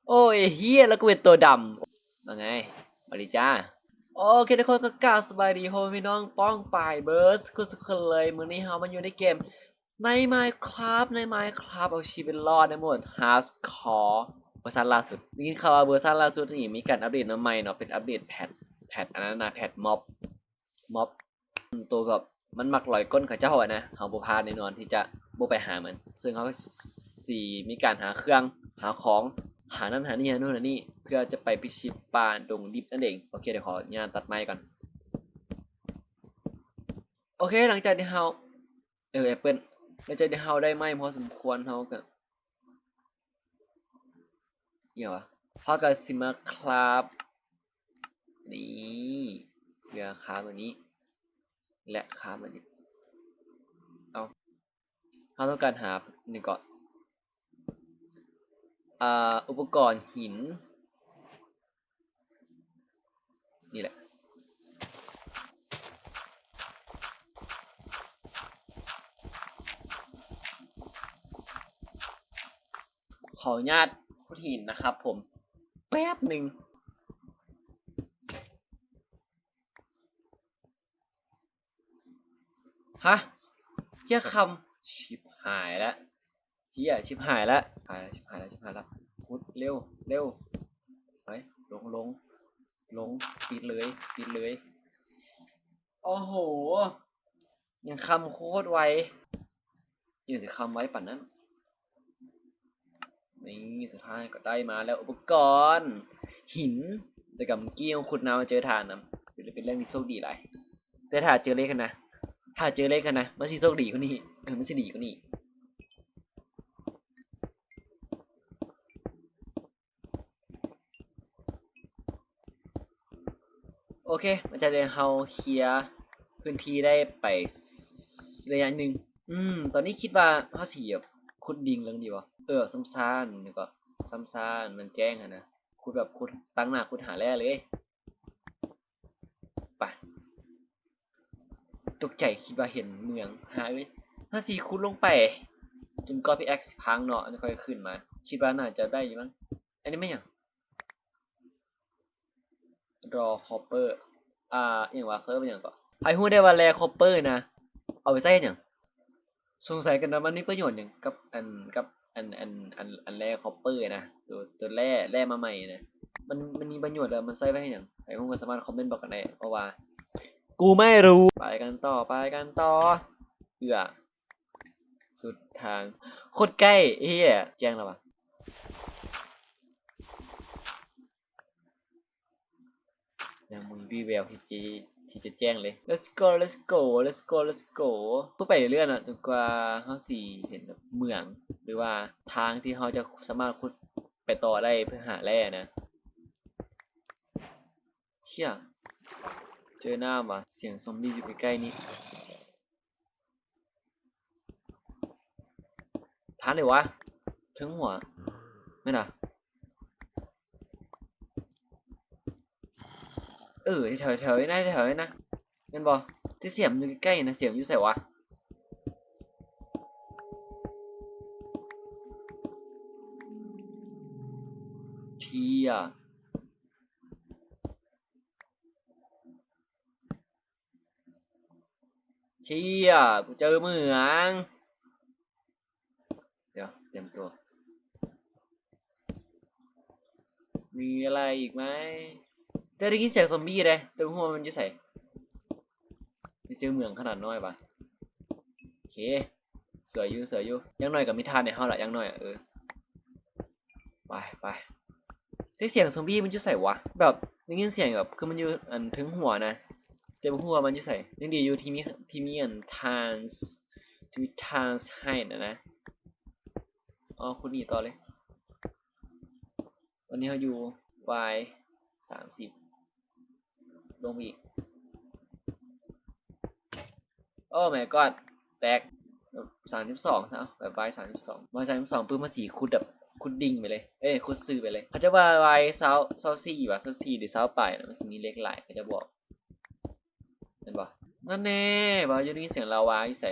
ໂອ້ຍ ເຮີ້ຍ ແລ້ວກູເປັນໂຕດຳ ວ່າໄງ ຫວັດດີຈ້າ. ໂອເຄ ທຸກຄົນກໍກາບສະບາຍດີພໍ່ແມ່ພີ່ນ້ອງປ້ອງປາຍເບິດສຸກຄົນເລີຍ. ມື້ນີ້ເຮົາມາຢູ່ໃນເກມ ໃນ Minecraft ໃນ Minecraft ເອົາຊີວິດລອດໃນໂໝດ Hardcore ເວີຊັນລ່າສຸດ. ໄດ້ຍິນຂ່າວວ່າເວີຊັນລ່າສຸດນີ້ມີການອັບເດດມາໃໝ່ເນາະ ເປັນອັບເດດແພັດ ແພັດອັນນັ້ນນະ ແພັດ Mob Mob ໂຕແບບມັນມັກລອຍກົ້ນເຂົາເຈົ້າຫັ້ນນະ. ເຮົາບໍ່ພາດແນ່ນອນທີ່ຈະບໍ່ໄປຫາມັນ ເຊິ່ງເຮົາຊິມີການຫາເຄື່ອງ ຫາຂອງ ຫານັ້ນຫານີ້ ຫາໂນ້ນຫານີ້ ເພື່ອຈະໄປພິຊິດປ່າດົງດິບນັ້ນເອງ. ໂອເຄ ດຽວຂໍອະນຸຍາດຕັດໄມ້ກ່ອນ. ໂອເຄ ຫຼັງຈາກທີ່ເຮົາ ເອີ ແອັບເປິ້ນ ຫຼັງຈາກທີ່ເຮົາໄດ້ໄມ້ພໍສົມຄວນ ເຮົາກໍ ອີ່ຫຍັງວະ ເຮົາກໍຊິມາຄຣາຟ ນີ້ ເພື່ອຄຣາຟອັນນີ້ ແລະ ຄຣາຟອັນນີ້. ເອົາ ເຮົາຕ້ອງການຫາ ນີ້ເກາະ ອ່າ ອຸປະກອນຫີນ ນີ້ແຫຼະ ຂໍອະນຸຍາດຂຸດຫີນນະຄັບຜົມ ແປັບໜຶ່ງ. ຮະ ເຮີ້ຍ ຄຳ ຊິບຫາຍແລ້ວ ເຮີ້ຍ ຊິບຫາຍແລ້ວ ຫາຍແລ້ວ ຊິບຫາຍແລ້ວ ຊິບຫາຍແລ້ວ. ຂຸດ ເລັວ ເລັວ ໄປ ລົງ ລົງ ລົງ ປິດເລີຍ ປິດເລີຍ. ໂອ້ໂຫ ຍັງຄຳໂຄດໄວ ຢູ່ທີ່ຄຳໄວປານນັ້ນ. ນີ້ ສຸດທ້າຍກໍໄດ້ມາແລ້ວ ອຸປະກອນຫີນ. ແຕ່ກັບເມື່ອກີ້ຂຸດມາເຈີຖ່ານນຳ ເປັນ ເປັນເລື່ອງທີ່ໂຊກດີຫຼາຍ. ແຕ່ຖ້າເຈີເຫຼັກຫັ້ນນະ ຖ້າເຈີເຫຼັກຫັ້ນນະ ມັນຊິໂຊກດີກວ່ານີ້ ເອີ ມັນຊິດີກວ່ານີ້. ໂອເຄ ຫຼັງຈາກທີ່ເຮົາເຄຍພື້ນທີ່ໄດ້ໄປໄລຍະໜຶ່ງ ອືມ ຕອນນີ້ຄິດວ່າເຮົາຊິແບບຂຸດດິ່ງເລີຍດີບໍ່? ເອີ ຊຳຊານ ແລ້ວກໍຊຳຊານ ມັນແຈ້ງຫັ້ນນະ ຂຸດແບບຂຸດ ຕັ້ງໜ້າຂຸດຫາແຮ່ເລີຍ. ໄປ ຕົກໃຈ ຄິດວ່າເຫັນເມືອງ. ຫາເອີຍ ເຮົາຊິຂຸດລົງໄປຈົນກວ່າພິກແອັກຊິພັງເນາະ ແລ້ວຄ່ອຍຂຶ້ນມາ. ຄິດວ່າໜ້າຈະໄດ້ຢູ່ມັ້ງ. ອັນນີ້ແມ່ນຫຍັງ? ຣໍຄອບເປີ ອ່າ ອີ່ຫຍັງວະ ເຂົາເອີ້ນວ່າຫຍັງເກາະ? ໃຜຮູ້ແດ່ວ່າແຮ່ຄອບເປີນະ ເອົາໄປໃຊ້ເຮັດຫຍັງ? ສົງໄສກັນວ່າມັນມີປະໂຫຍດຫຍັງກັບອັນ ກັບອັນ ອັນ ອັນ ອັນແຮ່ຄອບເປີນະ ໂຕ ໂຕແຮ່ ແຮ່ມາໃໝ່ນະ ມັນ ມັນມີປະໂຫຍດ ແລ້ວມັນໃຊ້ໄວ້ເຮັດຫຍັງ? ໃຜຮູ້ກໍສາມາດຄອມເມັນບອກກັນໄດ້ ເພາະວ່າກູໄມ່ຮູ້. ໄປກັນຕໍ່ ໄປກັນຕໍ່ ເອືອ ສຸດທາງ ໂຄດໃກ້ ເຮີ້ຍ ແຈ້ງແລ້ວວະ. ຍັງບໍ່ມີວີ່ແວວທີ່ຈະ ທີ່ຈະແຈ້ງເລີຍ. Let's go, let's go, let's go, let's go. ຄືໄປເລື້ອຍໆເນາະ ຈົນກວ່າເຮົາຊິເຫັນແບບເມືອງ ຫຼືວ່າທາງທີ່ເຮົາຈະສາມາດຂຸດໄປຕໍ່ໄດ້ເພື່ອຫາແຮ່ນະ. ເຊຍ ເຈີນ້ຳວ່ະ ສຽງຊອມບີ້ຢູ່ໃກ້ໆນີ້. ທັນເດວະ ເທິງຫົວ ແມ່ນຫວາ? ເອີ ແຖວໆນີ້ນະ ແຖວໆນີ້ນະ ແມ່ນບໍ່? ແຕ່ສຽງມັນຢູ່ໃກ້ໆນະ ສຽງຢູ່ໃສຫວາ? ເຊຍ. ເຊຍ ກູເຈີເມືອງ. ດຽວ ຕຽມຕົວ ມີອະໄລອີກໄໝ? ແຕ່ໄດ້ຍິນສຽງຊອມບີ້ເດ້ ແຕ່ບໍ່ຮູ້ວ່າມັນຢູ່ໃສ. ໄດ້ເຈີເມືອງຂະໜາດນ້ອຍຫວາ? ໂອເຄ. ສວຍຢູ່ ສວຍຢູ່ ຢ່າງໜ້ອຍກໍມີທ່ານໃຫ້ເຮົາລະ ຢ່າງໜ້ອຍ ເອີ ໄປ ໄປ. ແຕ່ສຽງຊອມບີ້ມັນຢູ່ໃສຫວາ? ແບບໄດ້ຍິນສຽງແບບ ຄືມັນຢູ່ອັນເທິງຫົວນະ ແຕ່ບໍ່ຮູ້ວ່າມັນຢູ່ໃສ. ຍັງດີຢູ່ທີ່ມີ ທີ່ມີອັນ Tans ທີ່ມີ Tans ໃຫ້ນະນະ. ອໍ ຂຸດໜີຕໍ່ເລີຍ. ຕອນນີ້ເຮົາຢູ່ Y ສາມສິບ ລົງໄປອີກ. Oh my god ແຕກ ສາມສິບສອງ ຊະ ແບບ Y ສາມສິບສອງ Y ສາມສິບສອງ ປຶ້ມ ເຮົາຊິຂຸດແບບ ຂຸດດິ່ງໄປເລີຍ ເອີ ຂຸດຊື່ໄປເລີຍ. ເຂົາເຈົ້າວ່າ Y ຊາວ ຊາວສີ່ຫວາ ຊາວສີ່ ຫຼື ຊາວປາຍນະ ມັນຊິມີເຫຼັກຫຼາຍ ເຂົາເຈົ້າບອກ ແມ່ນບໍ່? ນັ້ນແນ່ ວ່າຢູ່ໄດ້ຍິນສຽງລາວາຢູ່ໃສ?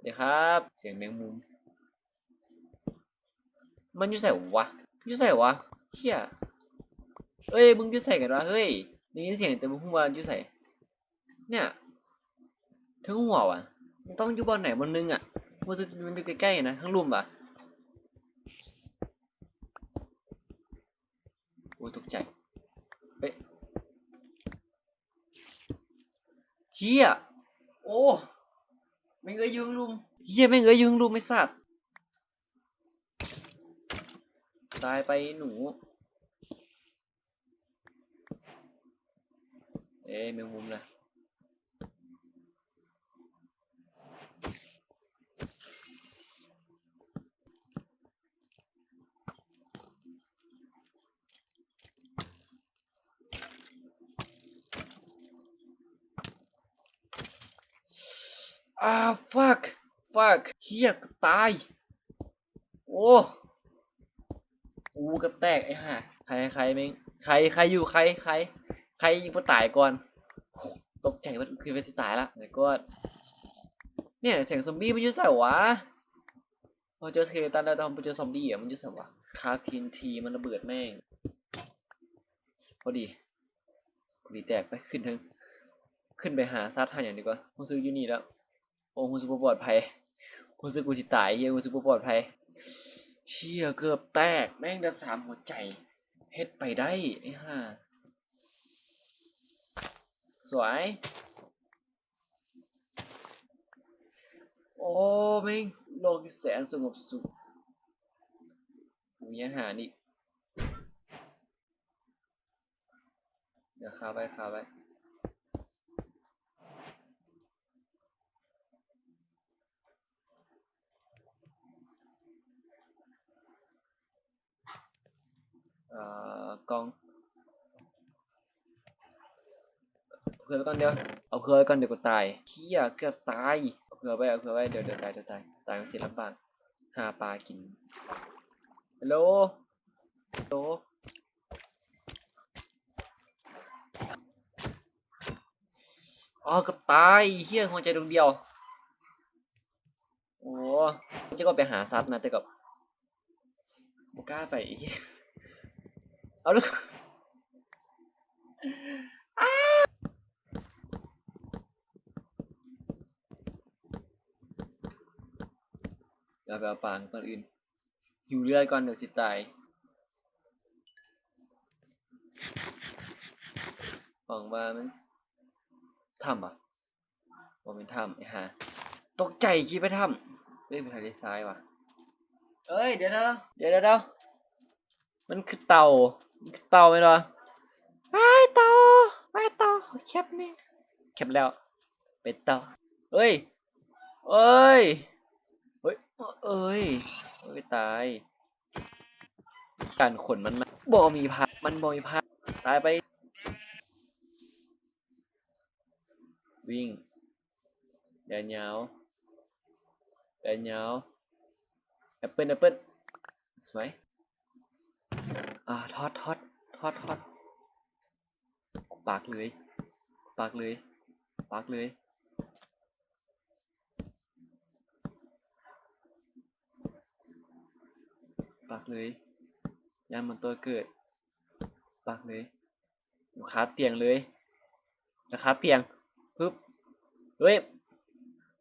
ໄ ດີຄັບ ສຽງແມງມຸມ ມັນຢູ່ໃສວະ? ຢູ່ໃສວະ? ເຫ້ຍ ເອີຍ ມຶງຢູ່ໃສກັນວະ? ເຮີ້ຍ ໄດ້ຍິນສຽງແຕ່ບໍ່ຮູ້ວ່າຢູ່ໃສ. ເນີ້ຍ ເທິງຫົວວະ ມັນຕ້ອງຢູ່ບ່ອນໃດບ່ອນໜຶ່ງອະ. ຮູ້ສຶກມັນຢູ່ໃກ້ໆນະ ທາງລຸ່ມວະ. ໂອ້ຍ ຕົກໃຈ. ເຮີ້ຍ ເຮີ້ຍ ໂອ້ ແມ່ງເອີຍ ຢູ່ເທິງລຸ່ມ. ເຮີ້ຍ ແມ່ງເອີຍ ຢູ່ເທິງລຸ່ມ ໄອ້ສັດ. ຕາຍໄປໜູ. ເອີ ແມງມຸມນະ. ອາ ຟັກ ຟັກ ເຮີ້ຍ ຕາຍ. ໂອ້ ກູເກືອບແຕກ ໄອ້ຫ່າ. ໃຄ ໃຄແມ່ງ ໃຄ ໃຄຢູ່ ໃຄ ໃຄ ໃຄບໍ່ຕາຍກ່ອນ. ຕົກໃຈວ່າຄືວ່າຊິຕາຍລະ ໄມກອດ. ເນີ້ຍ ສຽງຊອມບີ້ມັນຢູ່ໃສວະ? ເຮົາເຈີສະເກເລຕັນແລ້ວ ແຕ່ເຮົາບໍ່ເຈີຊອມບີ້ອະ ມັນຢູ່ໃສວະ? ຄາບທີເອັນທີ ມັນລະເບີດແມ່ງ. ພໍດີ ພໍດີແຕກ. ໄປ ຂຶ້ນເທິງ ຂຶ້ນໄປຫາສັດຫາຫຍັງດີກວ່າ. ຮູ້ສຶກຢູ່ນີ້ແລ້ວ ໂອ້ ຮູ້ສຶກບໍ່ປອດໄພ ຮູ້ສຶກກູຊິຕາຍ. ເຮີ້ຍ ຮູ້ສຶກບໍ່ປອດໄພ. ເຊຍ ເກືອບແຕກ ແມ່ງໄດ້ສາມຫົວໃຈ. ເຮັດໄປໄດ້ ໄອ້ຫ່າ. ສວຍ. ໂອ້ ແມ່ງ ໂລກທີ່ແສນສະຫງົບສຸກ. ມີອາຫານອີກ. ດຽວຄາໄວ້ ຄາໄວ້. ເອີ ກ່ອງ ເພື່ອໄວ້ກ່ອນ ດຽວ ເອົາເພື່ອໄວ້ກ່ອນ ດຽວກໍຕາຍ. ເຮີ້ຍ ເກືອບຕາຍ. ເອົາເພື່ອໄວ້ ເອົາເພື່ອໄວ້ ດຽວ ດຽວຕາຍ ດຽວຕາຍ ຕາຍມັນເສຍລຳບາກ. ຫາປາກິນ. ຮັລໂຫຼ ໂຕ ອໍ ເກືອບຕາຍ. ເຮີ້ຍ ຫົວໃຈດວງດຽວ. ໂອ້ ຈະກໍໄປຫາສັດນະ ແຕ່ກໍບໍ່ກ້າໄປ. ເອົາລູກ ດຽວໄປເອົາປາກ່ອນອື່ນ. ຫິວເລືອດກ່ອນ ດຽວຊິຕາຍ. ຫວັງວ່າມັນ ຖ້ຳຫວາ? ບໍ່ແມ່ນຖ້ຳ ໄອ້ຫ່າ. ຕົກໃຈ ຄິດວ່າຖ້ຳ. ເອີຍ ມັນທະເລຊາຍຫວາ. ເອີຍ ດຽວໆ ດຽວໆ ມັນຄືເຕົ່າ ມັນຄືເຕົ່າແມ່ນບໍ່? ອ້າຍ ເຕົ່າ ອ້າຍ ເຕົ່າ. ແຄບແນ່ ແຄບແລ້ວ ເປັນເຕົ່າ. ເອີຍ ເອີຍ ເອີຍ ເອີຍ ຕາຍ. ການຂົນມັນ ມັນບໍ່ມີພາ ມັນບໍ່ມີພາ. ຕາຍໄປ. ວິ່ງ ແລ່ນຍາວ ແລ່ນຍາວ. ແອັບເປິ້ນ ແອັບເປິ້ນ ສວຍ. ອາ ທອດ ທອດ ທອດ ທອດ. ປາກເລີຍ ປາກເລີຍ ປາກເລີຍ. ປັກເລີຍ ຢ້ານມອນເຕີເກີດ. ປັກເລີຍ ເອົາຄາບຕຽງເລີຍ ເອົາຄາບຕຽງ ປຶບ ເຮີ້ຍ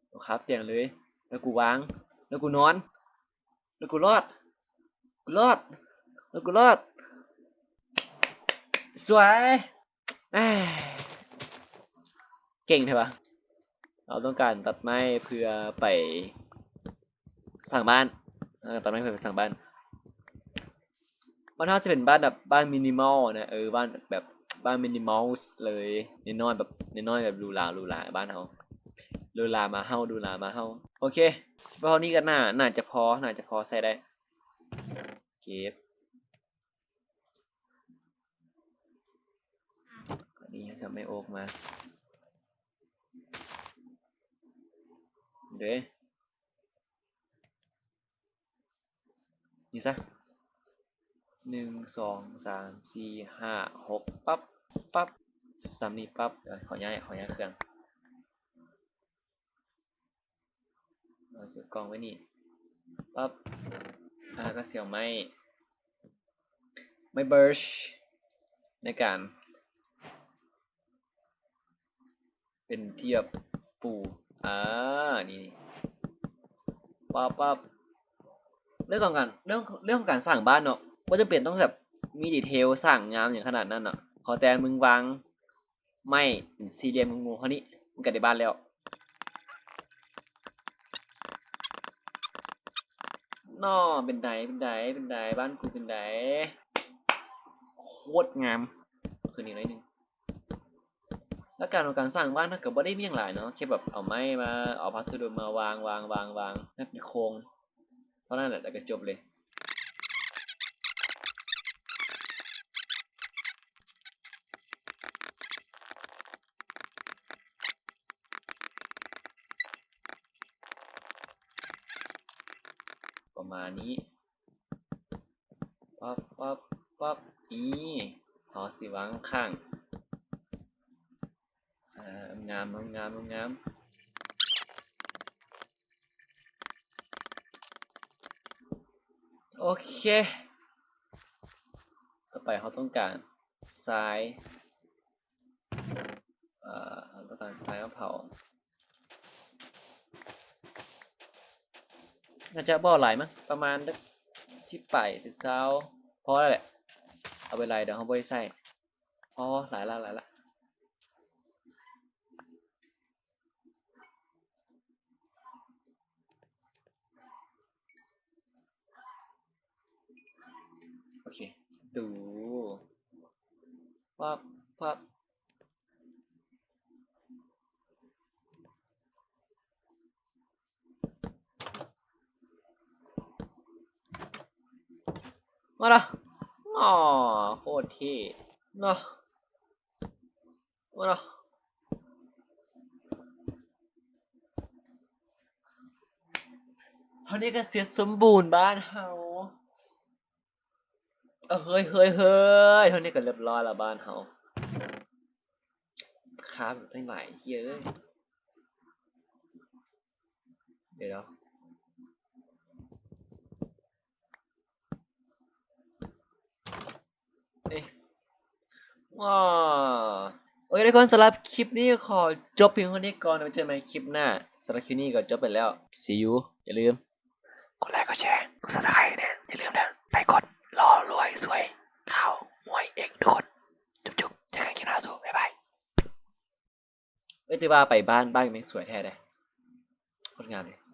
ເອົາຄາບຕຽງເລີຍ ແລ້ວກູວາງ ແລ້ວກູນອນ ແລ້ວກູລອດ ກູລອດ ແລ້ວກູລອດ. ສວຍ. ເກັ່ງແທ້ວະ. ເຮົາຕ້ອງການຕັດໄມ້ເພື່ອໄປສ້າງບ້ານ ເອີ ຕັດໄມ້ເພື່ອໄປສ້າງບ້ານ. ບ້ານເຮົາຈະເປັນບ້ານແບບບ້ານມິນິມອລນະ ເອີ ບ້ານແບບບ້ານມິນິມອລເລີຍ ນ້ອຍໆ ແບບນ້ອຍໆ ແບບຫຼູຫຼາ ຫຼູຫຼາ ບ້ານເຮົາ ຫຼູຫຼາມາເຮົາ ຫຼູຫຼາມາເຮົາ. ໂອເຄ ເທົ່ານີ້ກໍໜ້າ ໜ້າຈະພໍ ໜ້າຈະພໍໃຊ້ໄດ້. ເກັບ ອັນນີ້ເຮົາຊິເອົາໄມ້ໂອກມາເດ້ ນີ້ຊະ ໜຶ່ງ ສອງ ສາມ ສີ່ ຫ້າ ຫົກ ປັບ ປັບ ສ່ຳນີ້ປັບ. ເອີ ຂໍຍ້າຍ ຂໍຍ້າຍເຄື່ອງ. ເອົາໃສ່ກ່ອງໄວ້ນີ້ ປັບ ແລ້ວກໍຊິເອົາໄມ້ ໄມ້ເບີຊໃນການ ເປັນທີ່ແບບປູ ອາ ນີ້ ປັບ ປັບ ເລື່ອງຂອງການ ເລື່ອງ ເລື່ອງຂອງການສ້າງບ້ານເນາະ ບໍ່ຈຳເປັນຕ້ອງແບບມີດີເທວສ້າງງາມຫຍັງຂະໜາດນັ້ນເນາະ ຂໍແຕ່ມຶງວາງໄມ້ເປັນສີ່ຫຼ່ຽມງູເທົ່ານີ້ ມັນກໍໄດ້ບ້ານແລ້ວ. ເນາະ ເປັນໃດ ເປັນໃດ ເປັນໃດ ບ້ານກູເປັນໃດ? ໂຄດງາມ ຂຶ້ນອີກໜ້ອຍໜຶ່ງ. ຫຼັກການຂອງການສ້າງບ້ານ ເຮົາກໍບໍ່ໄດ້ມີຫຍັງຫຼາຍເນາະ ແຄ່ແບບເອົາໄມ້ມາ ເອົາພັດສະດຸມາວາງ ວາງ ວາງ ວາງໃຫ້ເປັນໂຄງ ເທົ່ານັ້ນແຫຼະ ແລ້ວກໍຈົບເລີຍ. ປະມານນີ້ ປັບ ປັບ ປັບ ນີ້ ເຮົາຊິວາງຂ້າງ ອ່າ ງາມ ງາມ ງາມ ງາມ. ໂອເຄ ຕໍ່ໄປເຮົາຕ້ອງການຊາຍ ເອີ ເຮົາຕ້ອງການຊາຍມາເຜົາ ໜ້າຈະບໍ່ຫຼາຍມັ້ງ ປະມານຈັກສິບປາຍ ຫຼື ຊາວ ພໍແລ້ວແຫຼະ ເອົາໄປຫຼາຍດຽວເຮົາບໍ່ໄດ້ໃຊ້. ອໍ ຫຼາຍລະ ຫຼາຍລະ ໂອເຄ ຕູ ປັບ ປັບ. ມາລະ ອໍ ໂຄດເທ່ເນາະ ມາລະ ເທົ່ານີ້ກໍເສັດສົມບູນບ້ານເຮົາ. ເອີ ເຮີ້ຍ ເຮີ້ຍ ເຮີ້ຍ ເທົ່ານີ້ກໍຮຽບຮ້ອຍລະບ້ານເຮົາ ຄ້າແບບທັງຫຼາຍ ເຮີ້ຍ ດຽວ ເອະ ວ້າ ໂອເຄທຸກຄົນ ສຳລັບຄລິບນີ້ຂໍຈົບພຽງເທົ່ານີ້ກ່ອນ ໄວ້ເຈີກັນໃໝ່ຄລິບໜ້າ ສຳລັບຄລິບນີ້ກໍຈົບໄປແລ້ວ see you ຢ່າລືມ ກົດໄລ ກົດແຊ ກົດ Subscribe ແດ່ ຢ່າລືມເດີ ໄປກົດ ລໍລວຍສວຍ ຂ່າວ ຮວຍ ເອງ ທຸກຄົນ ຈຸບໆ ເຈີກັນຄລິບໜ້າ ສູ້ ບາຍບາຍ. ເອີ ແຕ່ວ່າໄປບ້ານ ບ້ານແມ່ງສວຍແທ້ເດ້ ໂຄດງາມເລີຍ.